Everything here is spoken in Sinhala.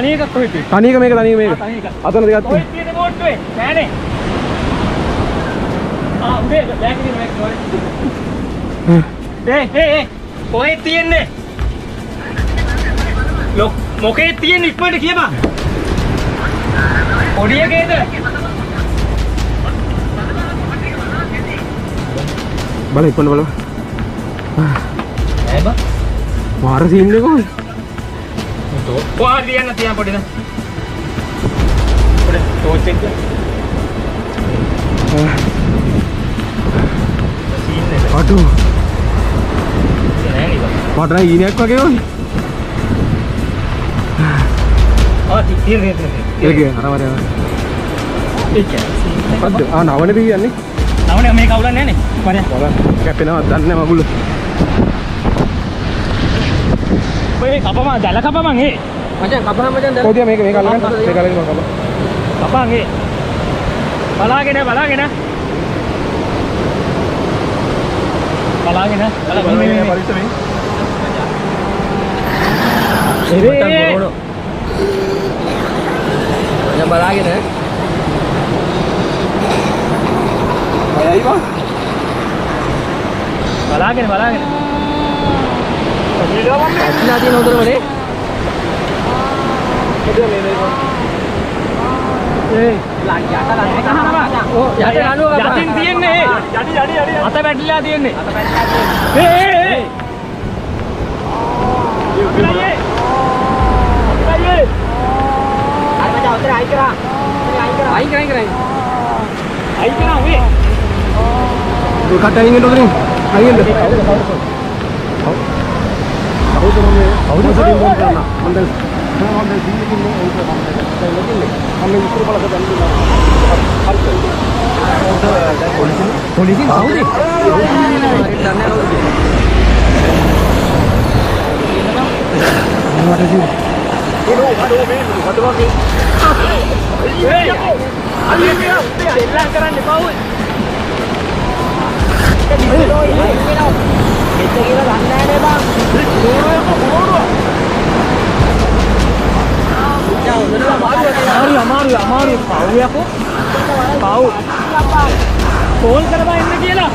තනි එකක් කොහෙද? තනි එක මේක තනි එක මේක. තනි එකක්. අතන දෙකක් කොහෙද තියෙනවා. තියෙන බෝට්ටුවේ? නෑනේ. ආ උදේ බෑග් එකේ මේක කොහෙද? ඒ ඒ ඒ කොහෙද තියෙන්නේ? ලොක් මොකේ තියෙන්නේ ඉක්මනට කියපන්. පොඩි එකේද? බලන්න ඉක්මනට බලන්න. නෑ බං. මාර සීන් එක කොහොමද? ඔයා ලියන්න තියන් පොඩි න. පොඩි ටෝච් එක. සීන් එක. අඩෝ. නෑ නේ බං. මට නම් ඊනයක් වගේ ඕනේ. ආ තියෙන තියෙන තියෙන. ඒක අර වර. ඒ කියන්නේ සීන් එක. මොකද්ද? ආ නවනේ පිළියන්නේ. නවනේ මේක අවුලන්නේ නෑනේ. වරේ. බලන්න. කැපෙනවද දන්නේ නැහැ මගුල. ඔය කපමන් දැල කපමන් ඒ. මචං කපහන් මචං දැන්. කොහොමද මේක මේක අල්ලගන්න? මේක අල්ලගෙන මම කප. කපන් ඒ. බලාගෙන බලාගෙන. බලාගෙන බලාගෙන මේ පරිස්සමෙන්. ඒ මචං බලාගෙන. බයයි බං. බලාගෙන බලාගෙන. ඇట్లా තියෙන හොඳටම නේ. ඒ යට ඔව් යට ලණුව කපා. යටින් තියෙන්නේ ඒ. යටි යටි යටි. අත වැටිලා තියෙන්නේ. අත වැටිලා තියෙන්නේ. ඒ ඒ ඒ. අයියේ. හරි මචං ඔතන අයින් කරා. අයින් කරා. අයින් කරා අයින් කරා. අයින් කරා මේ. ඔය කට අයින් වෙන්න උතනින්. අයින් වෙන්න. කවුද මම කවුද සෙටින් බෝල් කරන්න? මම දැන් මම දැන් සීන් එකකින් නේ ඒක මම දැන් ලොකින්නේ. මම මේ ඉස්සර බලක දැන් දුන්නා. හරි. පොලිසිය පොලිසිය කවුද? හරියට දන්නේ නැහැ කවුද කියලා. මට ජීව. ඒ අයියේ සෙල්ලම් කරන්න එපා ඔය. මෙච්ච කියලා දන්නේ නැහැ නේ බං. අමාරු අමාරු අමාරු පව් යකෝ. පව්. කෝල් කරපන් එන්න කියලා.